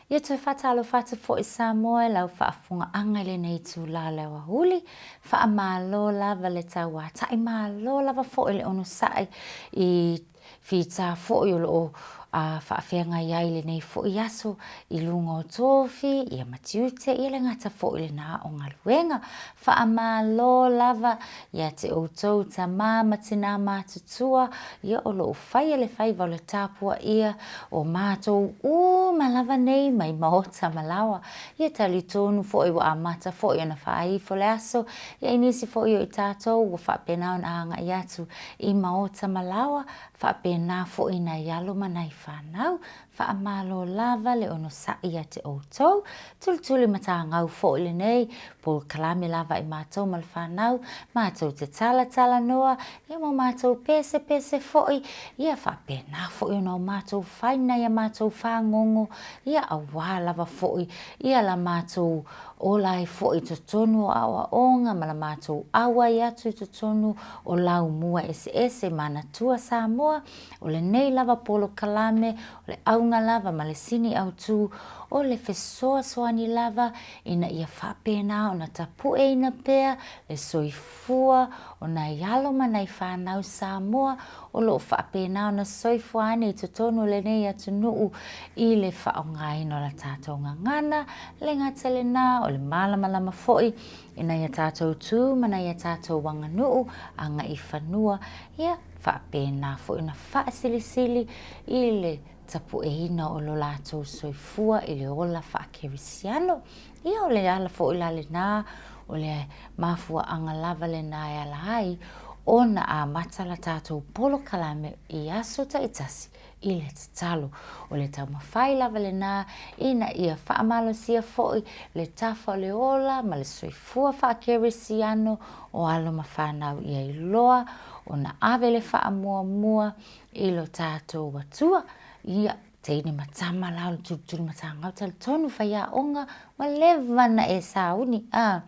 Ia toe faatalofa atu foi Samoa i lau faafofogaaga i lenei itula o le aoauli. Faamalo lava le tauatai, malo lava foi le onosai i fita foi o lo o faafeagai ai i lenei foi aso i luga o tofi ia ma tiute, ia e le gata foi i lena o galuega. Faamalo lava ia te outou tama ma tina matutua ia o lo o faia le faiva o le tapuaia o matou uma lava nei mai maota ma laoa. Ia talitonu foi ua amata foi ona faaifo le aso ia i nisi foi o i tatou ua faapena ona agai atu i maota ma laoa, faapena foi nai alo ma nai fanau. Faamalo lava le onosai ia te outou. Tulituli matagau foi lenei polokalame lava a i matou ma le fanau, matou te talatalanoa, ia ma matou pesepese foi, ia faapena foi ona o matou fai nai a matou fagogo, ia aua lava foi ia la matou ola ai foi i totonu o aoaoga ma la matou auai atu i totonu o laumua eseese manatua Samoa, o lenei lava polokalame, o le auga lava ma le sini autu, o le fesoasoani lava ina ia faapena ona tapueina pea le soifua o nai alo ma nai fanau Samoa o lo o faapena ona soifua ane i totonu o lenei atunuu i le faaaogaina o la tatou gagana, e le gata i lena o le malamalama foi i nai a tatou tu ma nai a tatou aganuu agai i fanua, ia faapena foi ona faasilisili i le tapueina o lo latou soifua i le ola faakerisiano. Ia o le ala foi la lena, o le mafuaaga lava lena e ala ai ona amata la tatou polokalame i aso taitasi i le tatalo. O le taumafai lava lena ina ia faamalosia foi le tafa o le ola ma le soifua faakerisiano o alo ma fanau ia iloa ona ave le faamuamua i lo tatou Atua. Ia, teine ma tama la o le tulituli matagau talitonu faiaoga ua leva ona e sauni a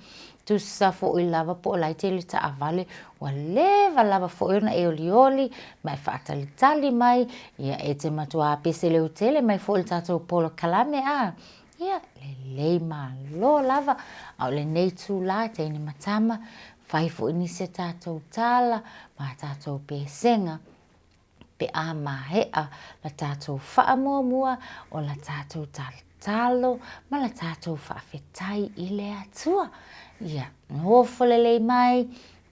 tusa foi lava po o la e tele taavale ua leva lava foi ona e olioli ma e faatalitali mai ia e te matua pese leotele mai foi i le tatou polokalame a ia lelei malo lava a o lenei itula teine ma tama fai foi nisi a tatou tala ma tatou pesega pe a maea la tatou faamuamua o la tatou tatalo ma la tatou faafetai i le Atua. Ia nofo lelei mai,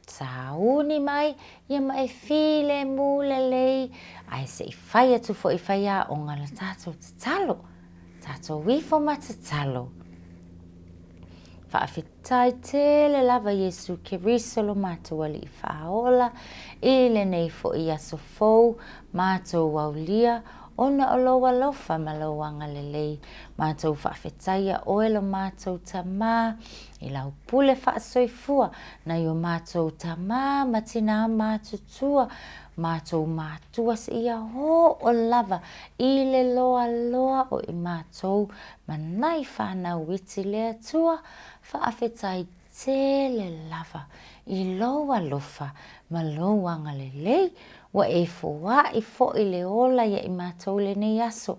sauni mai, ia ma e filemu lelei, ae se i fai atu foi i faiaoga la tatou tatalo. Tatou ifo ma tatalo. Faafetai tele lava Iesu Keriso lo matou Alii Faaola i lenei foi aso fou matou aulia ona o lou alofa ma lou agalelei. Matou faafetaia oe lo matou Tamā i lau pule faasoifua nai o matou tamā ma tinā matutua, matou matua seia oo lava i le loaloa o i matou ma nai fanau iti le Atua, faafetai tele lava i lou alofa ma lou agalelei, ua e foai foi le ola ia i matou i lenei aso,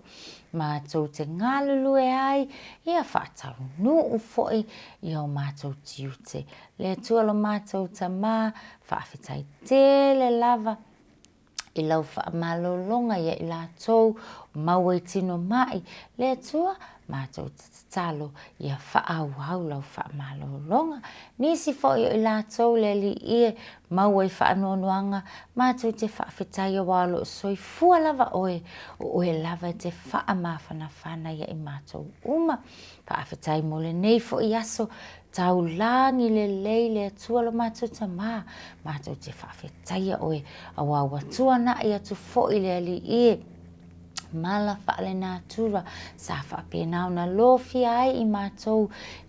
matou te galulue ai, ia faataunuu foi i o matou tiute. Le Atua lo matou Tamā, faafetai tele lava i lau faamalologa ia i latou maua i tino mai, le Atua, matou te tatalo ia faaauau lau faamalologa. Nisi foi o i latou le Alii e maua i faanoanoaga, matou te faafetai aua o lo o soifua lava Oe, o Oe lava e te faamafanafana ia i matou uma. Faafetai mo lenei foi aso, taulagi lelei le Atua lo matou Tamā, matou te faafetaia Oe, auā ua tuanai atu foi le Alii e mala faalenatura sa faapena ona lofia ai i matou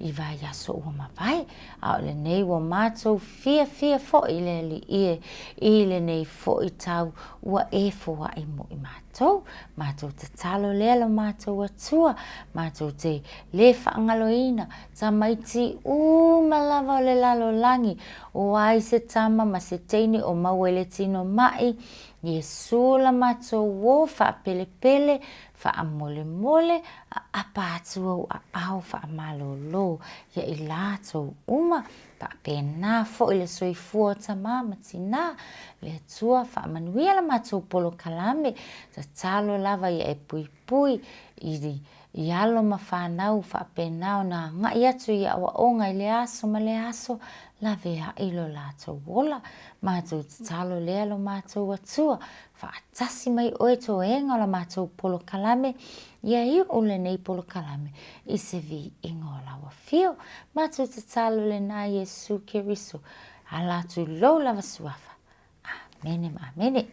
i vaiaso ua mavae, a o lenei ua matou fiafia foi le Alii e i lenei foi tau ua e foai mo i matou. Matou tatalo lea lo matou Atua, matou te lē faagaloina tamaiti uma lava o le lalolagi, o ai se tama ma se teine o maua i le tino ma'i, Iesu la matou uō faapelepele. Faamolemole aapa atu ou aao faamalōlō ia i latou uma, faapena foi le soifua o tamā ma tinā. Le Atua faamanuia la matou polokalame, tatalo lava ia e puipui i alo ma fanau faapena ona agai atu i aoaoga i lea aso ma lea aso, laveai lo latou ola. Matou tatalo lea lo matou Atua, faatasi mai Oe i toega o la matou polokalame, ia iu lenei polokalame i se viiga o lau Afio. Matou tatalo lena Iesu Keriso, ala atu i lou lava Suafa. Amene ma amene.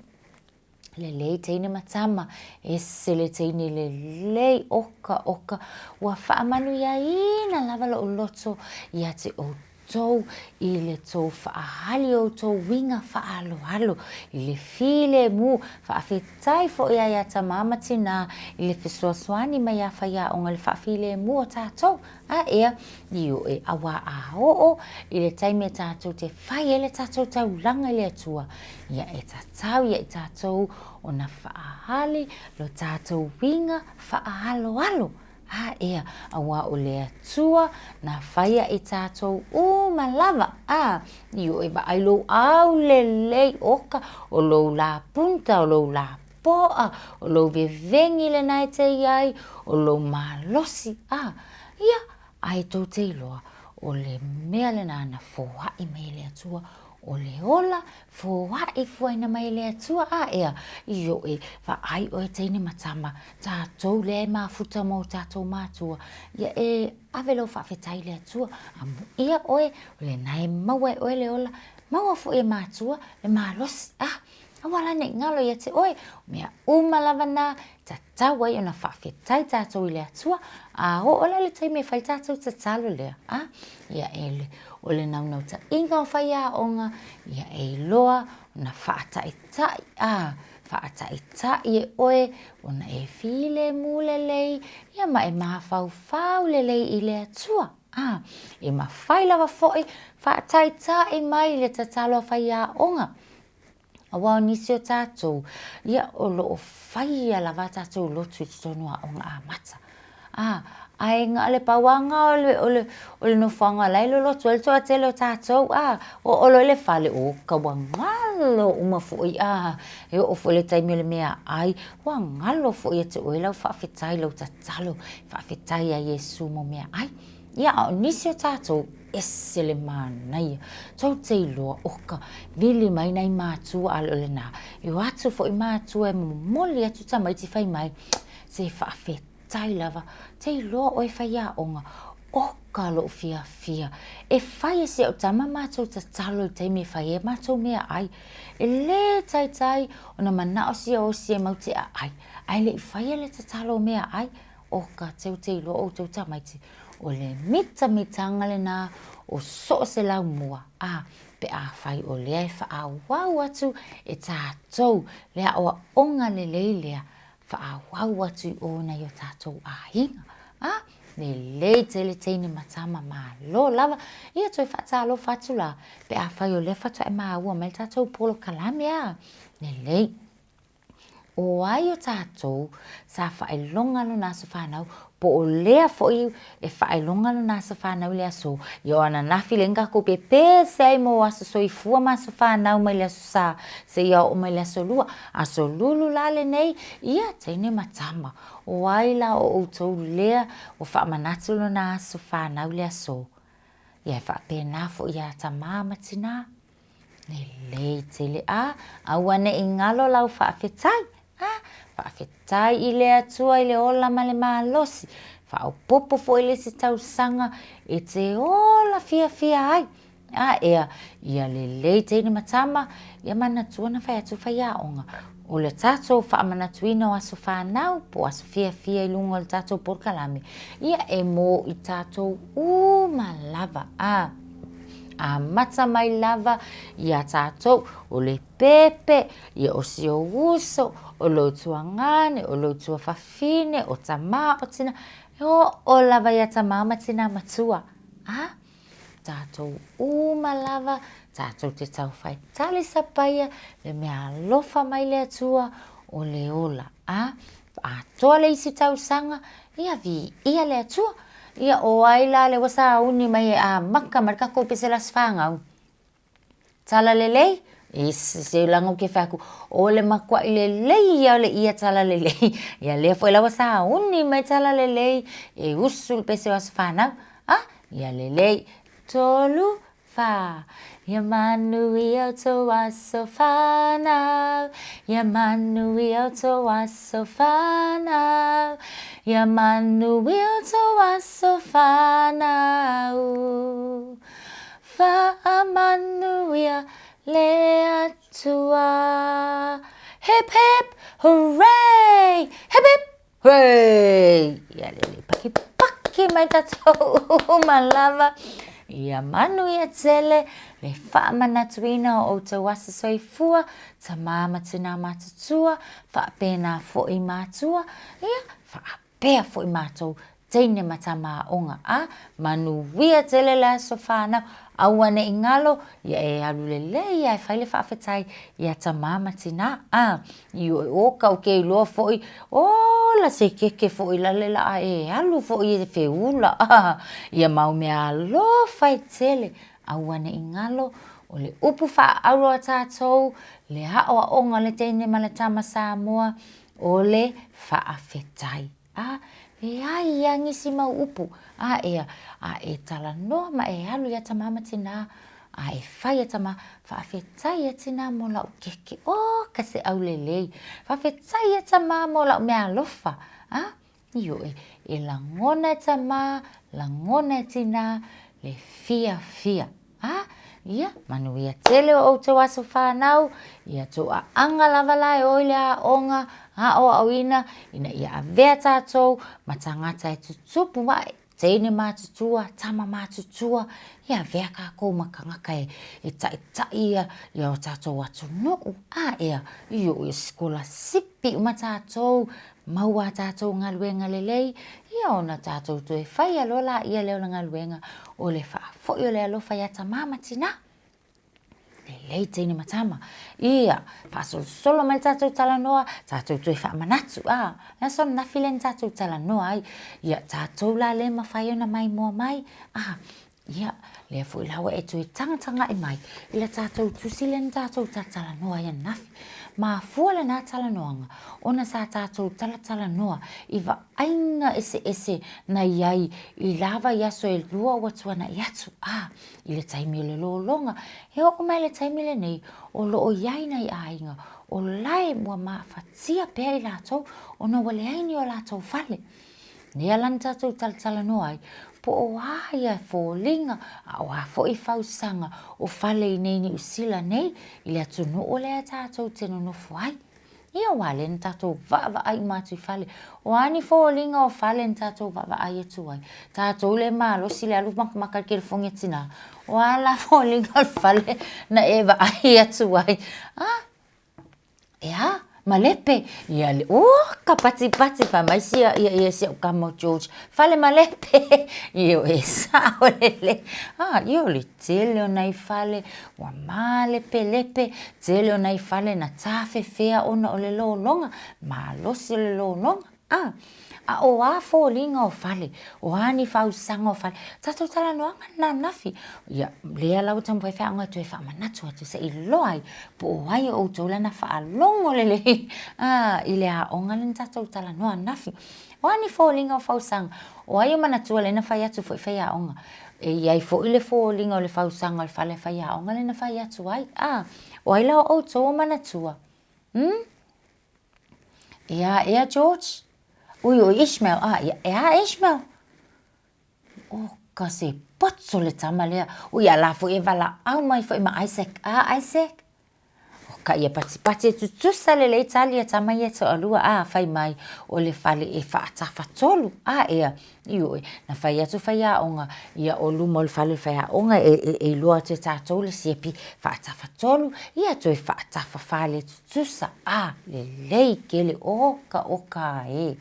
Lelei teine ma tama, ese le teine lelei, oka oka, ua faamanuiaina lava lo'u loto ia te outou i le tou faaali o outou uiga faaaloalo i le filemu, faafetai foi ia tamā ma tinā i le fesoasoani mai ia faiaoga i le faafilemu o tatou. A ea, ioe, auā a oo i le taimi e tatou te fai ai le tatou taulaga i le Atua, ia e tatau ia i tatou ona faaali lo tatou uiga faaaloalo. A ea, auā o le Atua na faia i tatou uma lava. A, ioe, vaai lou aulelei, oka, o lou lā punta, o lou lā po'a, o lou veveni lena e te i ai, o lou malosi, a, ia, ae tou te iloa, o le mea lena na foa'i mai e le Atua, o le ola foa'i fuaina mai e le Atua, a ea, ioe, vaai oe teine ma tama, tatou lea e mafuta ma o tatou matua, ia e ave lau faafetai i le Atua, amuia oe, o lena e maua e oe le ola, maua foi e matua le malosi, a, Aua la ne i galo ia te oe, o mea uma lava na, e tatau ai ona faafetai tatou i le Atua, a oo la i le taimi e fai le tatou tatalo lea, a, ia e, o le naunautaiga o faiaoga, ia e iloa ona faataitai, a, faataitai e oe ona e filemu lelei, ia ma e mafaufau lelei i le Atua. A, e mafai lava foi faataitai mai le tatalo a faiaoga, Aua o nisi o tatou, ia o lo o faia lava a tatou lotu i totonu o Aoga Amata. A, ae na o le pau lava lena o le, o le, o le nofoaga o la e lolotu ai le toatele o tatou, a, oo loa i le fale, oka ua galo uma foi, a, e oo foi i le taimi o le meaai, ua galo foi ia te oe lau faafetai, lau tatalo e faafetai ia Iesu mo meaai. Ia, a o nisi o tatou, ese le manaia, tou te iloa, oka, vili mai nai matua, a le o lena, e o atu foi matua e momoli atu tamaiti fai mai, se faafetai lava, te iloa oe faiaoga, oka lou fiafia, e fai e si au tama matou tatalo i le taimi e fai ai a matou meaai. E lē taitai ona manao sia osi e mau te aai, ae le i faia le tatalo o meaai. Oka, tou te iloa outou tamaiti, o le mitamitaga lena o so o se laumua, a, pe afai o lea e faaauau atu e tatou le aoaoga lelei lea, faaauau atu i o nai o tatou aiga. A, lelei tele teine ma tama, malo lava. Ia toe faatalofa atu la, pe afai o lea faatoa e maua mai le tatou polokalame, a, lelei. O ai o tatou sa faailoga lona aso fanau, po o lea foi e faailoga lona aso fanau i le aso, ia o ananafi lea na tatou pepese ai mo aso soifua ma aso fanau mai le aso Sa seia oo mai le aso Lua. Aso Lulu la lenei, ia teine ma tama, o ai la o outou lea ua faamanatu lona aso fanau i le aso? Ia e faapena foi ia tamā ma tinā. Lelei tele a, aua ne i galo lau faafetai, a, faafetai i le Atua i le ola ma le malosi, faaopoopo foi le isi tausaga e te ola fiafia ai, a ea, ia lelei teine ma tama, ia manatua na fai atu faiaoga, o le tatou faamanatuina o aso fanau po o aso fiafia i luga o le tatou polokalame, ia e mō i tatou uma lava, a. Amata mai lava iā tatou, o le pepe, ia o si ou uso, o lou tuagane, o lou tuafafine, o tamā, o tinā, e oo lava iā tamā ma tinā matua, a, tatou uma lava, tatou te taufai talisapaia le mea alofa mai le Atua o le ola, a. Atoa le isi tausaga, ia viia le Atua. Ia o ai la lea ua sauni mai e amata mai le tatou pese o le Aso Fanau? Talalelei? Ese leaga ou te fai atu, o le matuai lelei ia o le ia talalelei. Ia lea foi la ua sauni mai talalelei e usu le pese o aso fanau. A, ia lelei. Tolu, fa. Ia manuia outou aso fanau, ia manuia outou aso fanau, ia manuia outou aso fanau. Faamanuia le Atua. Hip hip hooray! Hip hip hooray! Ia lelei pakipaki mai tatou uma lava. Ia manuia tele le faamanatuina o outou aso soifua, tamā ma tinā matutua, faapena foi matua, ia faapea foi matou teine ma tama aoga a manuia tele le aso fanau, aua ne i galo, ia e alu lelei lava e fai le faafetai ia tama ma tina a, ioe oka ou te iloa foi, ola se keke foi lale la a e alu foi e feula a, ia mau mea alofa e tele, aua ne i galo, o le upu faaauro a tatou, le aoaoga a le teine ma le tama Samoa, o le faafetai. A, leai a nisi mau upu, a ea, a e talanoa ma e alu ia tamā ma tinā, a e fai ia tamā, faafetai e tinā mo la'u keke, o ka se aulelei, faafetai e tamā mo la'u meaalofa, a, ioe, e lagona e tamā, lagona e tinā le fiafia. A, ia, manuia tele o outou aso fanau, ia tou aaga lava la e o i le aoga, aoaoina, ina ia avea tatou ma tagata e tutupu ae, teine matutua, tama matutua, ia avea tatou ma tagata e taitai ia o tatou atunuu, a ea, ioe, sikolasipi uma tatou, maua a tatou galuega lelei, ia ona tatou toe faia loa laia lea o le galuega o le faafoi o le alofa ia tamā ma tinā. Lelei teine ma tama. Ia, faasolosolo mai le tatou talanoa, tatou toe faamanatu, a, le aso ananafi lea na tatou talanoa ai. Ia, tatou la lea e mafai ona maimoa mai, a, Ia, lea foi la ua e toe tagataga'i mai i le tatou tusi lea na tatou talatalanoa ai ananafi. Mafua lena talanoaga ona sa tatou talatalanoa i vaaiga eseese na i ai i la vaiaso e lua ua tuana'i atu, a, i le taimi o le lologa. E oo mai le taimi lenei, o lo o i ai nai aiga o la e ua mafatia pea i latou ona ua leai ni o latou fale. Lea la na tatou talatalanoa ai, po o a ia foliga, a o a foi fausaga o fale i nei Niu Sila nei, i le atunuu lea tatou te nonofo ai. Ia aua lea na tatou vaavaai uma atu i fale. O a ni foliga o fale na tatou vaavaai atu ai? Tatou le malosi le alu makamaka i le telefoni a tina. O a la foliga o le fale na e vaai atu ai? A! E a? Malepe? Ia le, oka patipati fai mai sia, ia, ia si au tama o George, fale malepe! Ioe, e sao lelei. A, ia o le tele o nai fale, ua malepelepe, tele o nai fale na tafefea ona o le lologa, malosi o le lologa. A, a o a foliga o fale, o a ni fausaga o fale, tatou talanoaga lena ananafi. Ia, lea la ua taumafai faiaoga e toe faamanatu atu se i iloa ai po o ai o outou la na faalogo lelei a, i le aoga lea na tatou talanoa ananafi. O a ni foliga o fausaga, o ai o manatua lea na fai atu foi faiaoga? E i ai foi le foliga o le fausaga o le fale faiaoga lea na fai atu ai. A, o ai la o outou o manatua? Umm? E a ea George? Ui o Ishmael, a, ia, e a Ishmael? O ka se poto le tama lea. Ui a la foi e valaau mai foi ma Isaac. A, Isaac? O ka ia patipati e tutusa lelei tali a tama ia toalua, a, fai mai, o le fale e faatafatolu, a, ea, Ioe, na fai atu faiaoga, ia o luma o le fale o le faiaoga e, e, e iloa atu e tatou le siepi faatafatolu, ia toe faatafafā le tutusa, a, lelei tele, oka, oka e.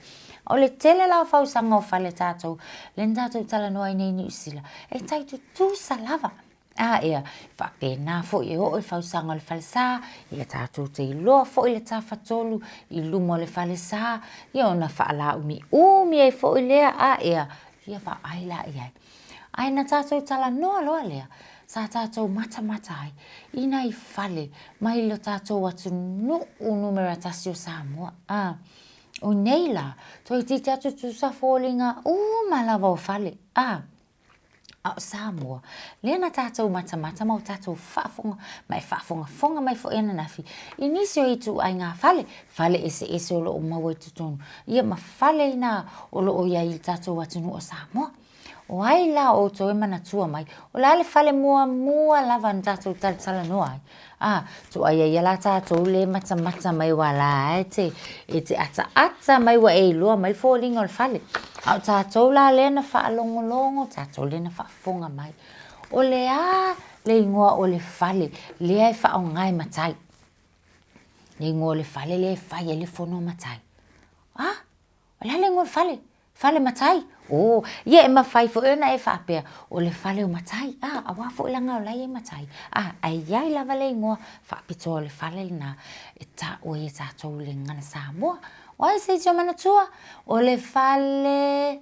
O le tele la o fausaga o fale tatou, lea na tatou talanoa ai nei i Niu Sila, e tai tutusa lava. A ea, e faapena foi e oo i le fausaga o le falesa, ia tatou te iloa foi le tafatolu i luma o le falesa, ia ona faalaumiumi ai foi lea, a ea, ia vaai la i ai. Ae na tatou talanoa loa lea, sa tatou matamata ai i nai fale mai lo tatou atunuu numera tasi o Samoa. A, o nei la, toeitiiti lava tutusa foliga uma lava o fale. A, a o Samoa, lea na tatou matamata ma o tatou faafofoga, ma e faafogafoga mai foi ananafi i nisi o ituaiga fale, fale eseese o lo o maua i totonu, ia ma fale ina o lo o i ai i le tatou atunuu o Samoa. O ai la o outou e manatua mai, o le a le fale muamua lava na tatou talatalanoa ai? A, tuai ai la tatou le matamata mai aua la e te, e te ataata mai ua e iloa mai le foliga o le fale. A o tatou la lea na faalogologo, tatou lea na faafofoga mai. O le a le igoa o le fale lea e faaaoga e matai? Le igoa o le fale lea e fai ai le fono a matai? A, O le a le igoa o le fale? Fale matai? Oh, ia e mafai foi ona e faapea, o le fale o matai, a, aua foi leaga o la e i ai matai. A, ae i ai lava le igoa faapitoa o le fale lena e taua ai e tatou i le Gagana Samoa. O ai se isi o manatua? O le fale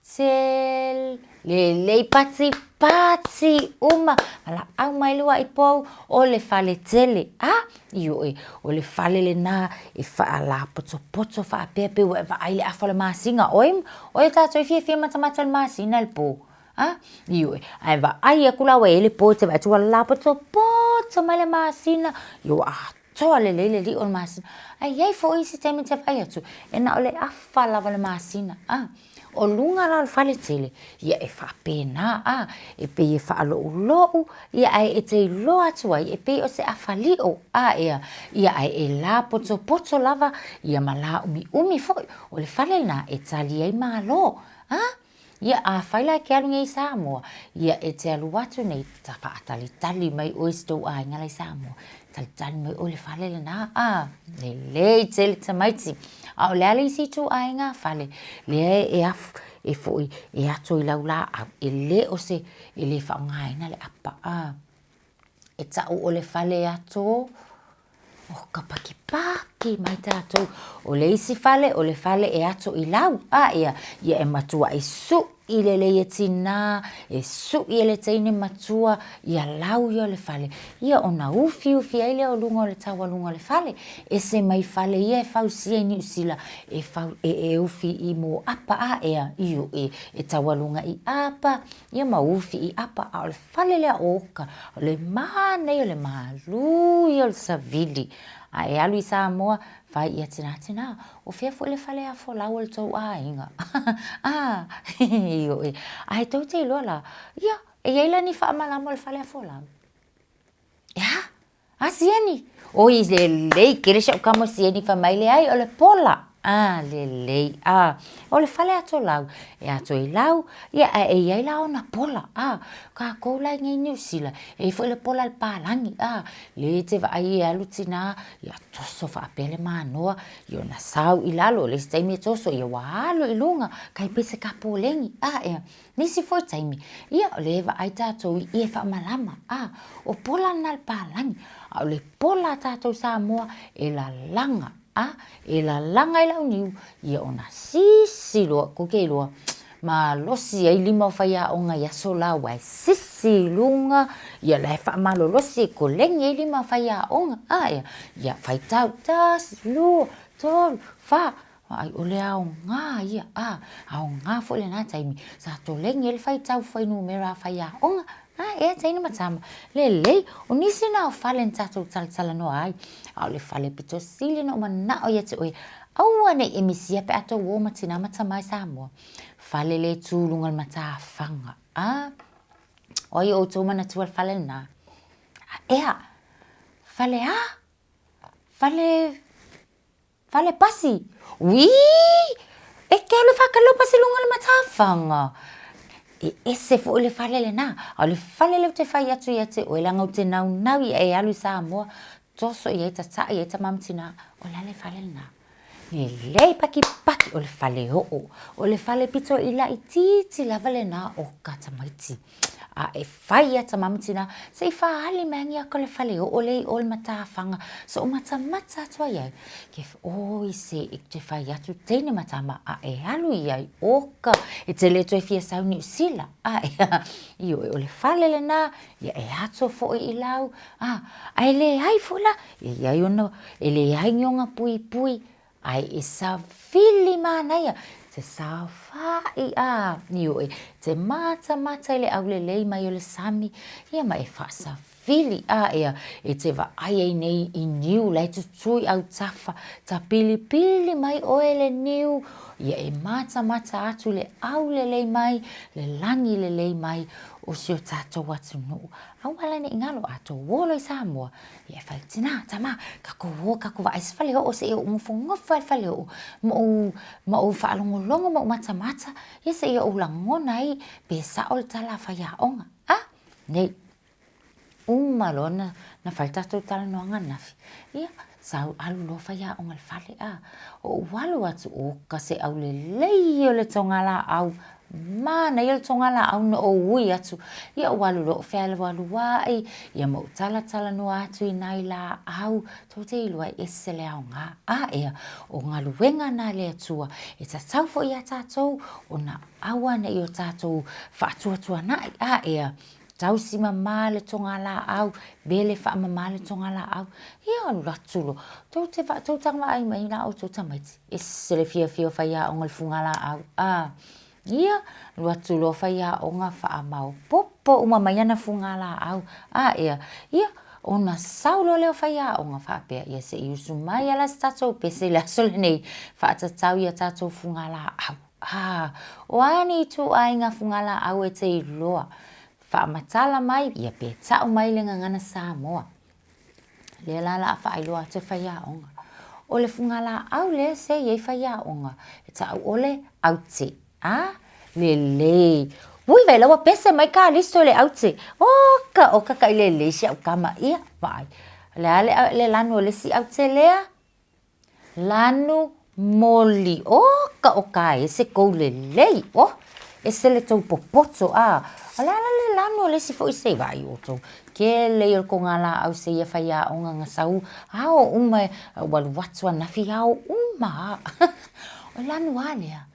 tele, lelei patipati uma, valaau mai le ua'i pou, o le fale tele. A, ioe, o le fale lena e faalapotopoto faapea pei ua e vaai i le afa o le masina. O ai, o ai o tatou e fiafia e matamata i le masina i le po? A, ioe, a e vaai atu la ua i ai le po e te vaai atu ua lapotopoto mai le masina, ia ua atoa lelei le li'o o le masina. Ae i ai foi isi taimi e te vaai atu, e na o le afa lava o le masina, a. O luga la o le fale tele, ia e faapena, a, e pei e faaloulou, ia ae e te iloa atu ai, e pei o se afa li'o, a ea, ia ae e lapotopoto lava, ia ma laumiumi foi. O le fale lena e tali ai malo, a. Ia afai la e te alu nei i Samoa, ia e te alu atu nei, ta faatalitali mai oe i si tou aiga la i Samoa, talitali mai oe i le fale lena, a, lelei tele tamaiti. A o le a le isi ituaiga fale lea e afu, e foi, e ato i lau laau, e le o se, e le faaaogaina le apa, a. E tau o le fale ato, oka pakipaki mai tatou. O le isi fale, o le fale e ato i lau, a ia, ia e matuai su'i lelei e tinā, e su'i e le teine matua ia lau ia o le fale, ia ona ufiufi ai lea o luga o le taualuga o le fale. Ese mai fale ia e fausia i Niu Sila, e fau, e, e ufi i moapa a ea, ioe, e taualuga i apa, ia ma ufi i apa, a o le fale lea o uka, o le manaia o le malū ia o le savili. A e alu i Samoa, fai ia tinā, tinā, o fea foi le fale afolau o le tou aiga? A, ioe, ae tou te iloa la, ia, e i ai la ni faamalama o le fale afolau? E a? A Sieni? Oi, lelei tele si au tama o Sieni, fai mai, leai, o le pola. A, lelei, a, o le fale ato lau, e ato i lau, ia, ae e i ai la ona pola, a, kākou la i nei i Niu Sila, e i ai foi le pola a le palagi, a, lea e te vaai e alu tinā, ia toso faapea le manoa, ia ona sau i lalo, o le isi taimi e toso, ia ua alu i luga, tai pei se kapoleni, a, ea, nisi foi taimi, ia, o lea e vaai tatou i ie faamalama, a, o pola na a le palagi, a o le pola a tatou Samoa, e lalaga, a, e lalaga i lau niu, ia ona sisi loa, kou te iloa, malosi ai lima o faiaoga i aso la aua e sisi i luga, ia la e faamalolosi e koleni ai lima o faiaoga, a, ia, ia faitau, tasi, lua, tolu, fa, ai o le aoga ia, a, aoga foi lena taimi, sa koleni ai le faitau fuainumera a faiaoga, a, ea teine ma tama, lelei, o nisi na o fale na tatou talatalanoa ai, a o le fale pito sili ona ou manao ia te oe, aua ne i e misia pe a tou o ma tinā ma tamā i Samoa, fale lea e tu i luga o le matafaga, a, o ai o outou manatua le fale lena? A ea, fale a? Fale Fale pasi! Uii! E te alu e whākano lau pasi lunga o le matafaga. E ese foi le fale lena. A o le fale lea ou te fai atu ia te oe, leaga ou te naunau ia e alu i Samoa, toso i ai, tata'i i ai tama ma tinā, o le a le fale lena? Lelei pakipaki, o le fale oo. O le fale pito i laitiiti lava lena o ka tamaiti. A e fai ia tama ma tina, se i faaali mai agi aka le fale oo lea i o i le matafaga, so'u matamata atu ai ai, ke oi se i te fai atu teine ma tama a e alu i ai, oka, e te le toe fia sau i Niu Sila, ae, ioe, o le fale lena, ia e ato foi i lau, a, ae leai foi la, e i ai ona, e leai ni ona puipui, ae e savili manaia, e te saofa'i a, ioe, e te matamata i le aulelei mai o le sami, ia ma e faasavili, a ea, e te vaai ai nei i niu la e tutu i autafa, tapilipili mai oe i le niu, ia e matamata atu i le aulelei mai, le lagi lelei mai o si o tatou atunuu. Aua la ne i galo, a tou o loa i Samoa, ia e fai, tina, tama, tatou o tatou vaai se faleoo se i ou nofonofo lava i le faleoo ma ou, ma ou faalogologo ma ou matamata, ia se i ou lagona ai pe sao le tala a faiaoga. A, nei, uma loa ona fai le tatou talanoaga ananafi, ia, sau alu loa faiaoga i le fale, a, ou alu atu, oka se aulelei o le togalaau, manaia le togalaau na ou ui atu, ia ou alu loa ou fealualuai, ia ma ou talatalanoa atu i nai laau, tou te iloa e ese le aoga. A ea, o galuega na a le Atua, e tatau foi ia tatou ona aua ne i o tatou faatuatuanai, a ea, tausi mama le togalaau, vele faamama le togalaau, ia alu atu loa, tou te tou taga vaai mai la outou tamaiti, ese le fiafia o faiaoga i le fugalaau, a, ia, alu atu loa faiaoga faamaopoopo uma mai ana fugalaau, a ea, ia, ona sau loa lea o faiaoga faapea, ia se i usu mai lava la se tatou pese i le aso lenei, faatatau i a tatou fugalaau. A, o a ni ituaiga fugalaau e te iloa? Faamatala mai, ia pe tau mai le Gagana Samoa. Lea la o le a faailoa atu e faiaoga. O le fugalaau lea se i ai faiaoga, e tau o le aute. A, lelei. Ui, vaai la ua pese mai Kalisto i le aute. Oka, oka ka i lelei si au kama. Ia, vaai. O le a le, le lanu o le isi aute lea? Lanu moli. Oka oka e ese kou lelei. Oh, ese le tou popoto. A, o le a la le lanu o le isi foi se i vaai outou. Kele ia o le kogalaau se ia faiaoga na sau ao uma ua alu atu anafi ao uma. O lanu a lea?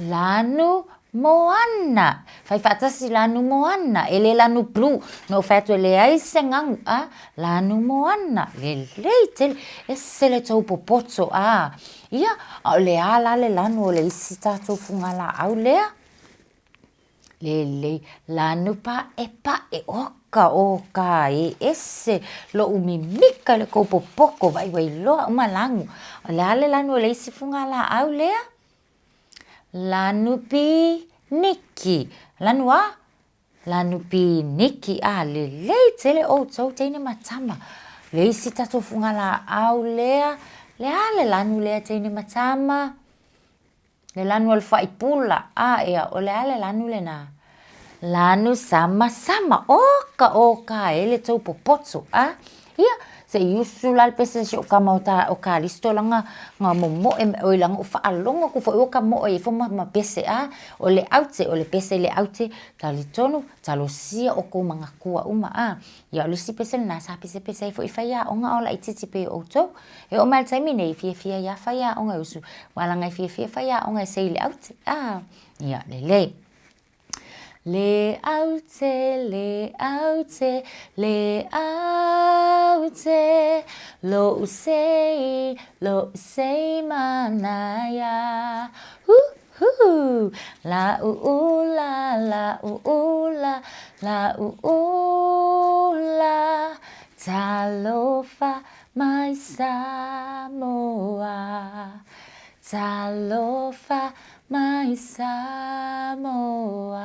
Lanu moana. Fai faatasi lanu moana, e le lanu blue. Na ou fai atu e leai se gagu, a, lanu moana. Lelei tele, ese le tou popoto, a. Ia, a o le a la le lanu o le isi tatou fugalaau lea? Lelei, lanu paʻepaʻe, oka, oka e, ese loʻu mimika i le kou popoto, vaai ua iloa uma lanu. O le a le lanu o le isi fugalaau lea? Lanu piniki. Lanu a? Lanu piniki. A, lelei tele ʻoutou teine ma tama. Le isi tatou fugalaau lea, le a le lanu lea teine ma tama? Le lanu o le faipula. A, ea, o le a le lanu lena? Lanu samasama. Oka, oka e le tou popoto. A, ia, se i usu la le pese si ou kama o ta o Kalisto laga na momoe mai oi laga ou faalogo atu foi ua ka moe ifo ma ma pese a o le aute o le pese i le aute talitonu talosia outou manatua uma a ia o le isi pese lena sa pesepese ai foi faiaoga a o laitiiti pei o outou e oo mai i le taimi nei e fiafia ai lava faiaoga e usu aua leaga e fiafia faiaoga e sei i le aute a ia lelei. Le aute, le aute, le aute, loʻu sei, loʻu sei manaia. Hu, hu, la u u la, la u u la, la u u la, talofa mai Samoa. Talofa mai Samoa.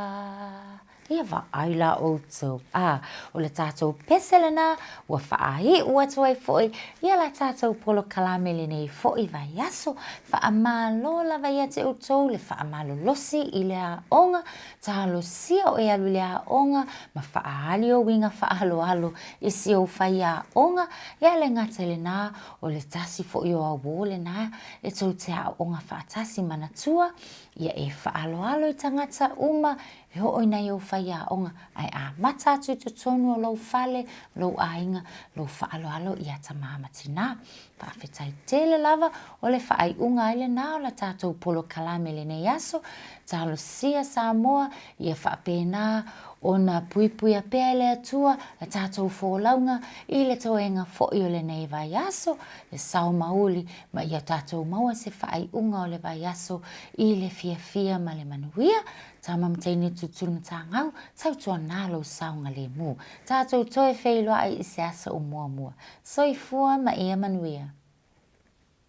Ia vaai la ʻoutou, a, o le tatou pese lena ua faaiʻu atu ai foi ia la tatou polokalame lenei foi vaiaso. Faamalo lava ia te ʻoutou le faamalolosi i le aoga, talosia ʻoe e alu i le aoga ma faaali ou uiga faaaloalo i si ou faiaoga. Ia le gata i lena, o le tasi foi o auō lena e tou te aoaoga faatasi manatua, ia e faaaloalo i tagata uma, E oo i nai ou faiaoga, ae amata atu i totonu o lou fale, lou aiga, lou faaaloalo ia tama ma tina. Faafetai tele lava o le faaiuga ai lena o la tatou polokalame i lenei aso. Talosia Samoa ia faapena ona puipuia pea e le Atua la tatou folauga i le toega foi o lenei vaiaso, le sao mauli ma ia tatou maua se faaiuga o le vaiaso i le fiafia ma le manuia. Tama ma teine tutulu matagau, tautuana lou saogalemu. Tatou toe feiloai i se aso o muamua. Soifua ma ia manuia.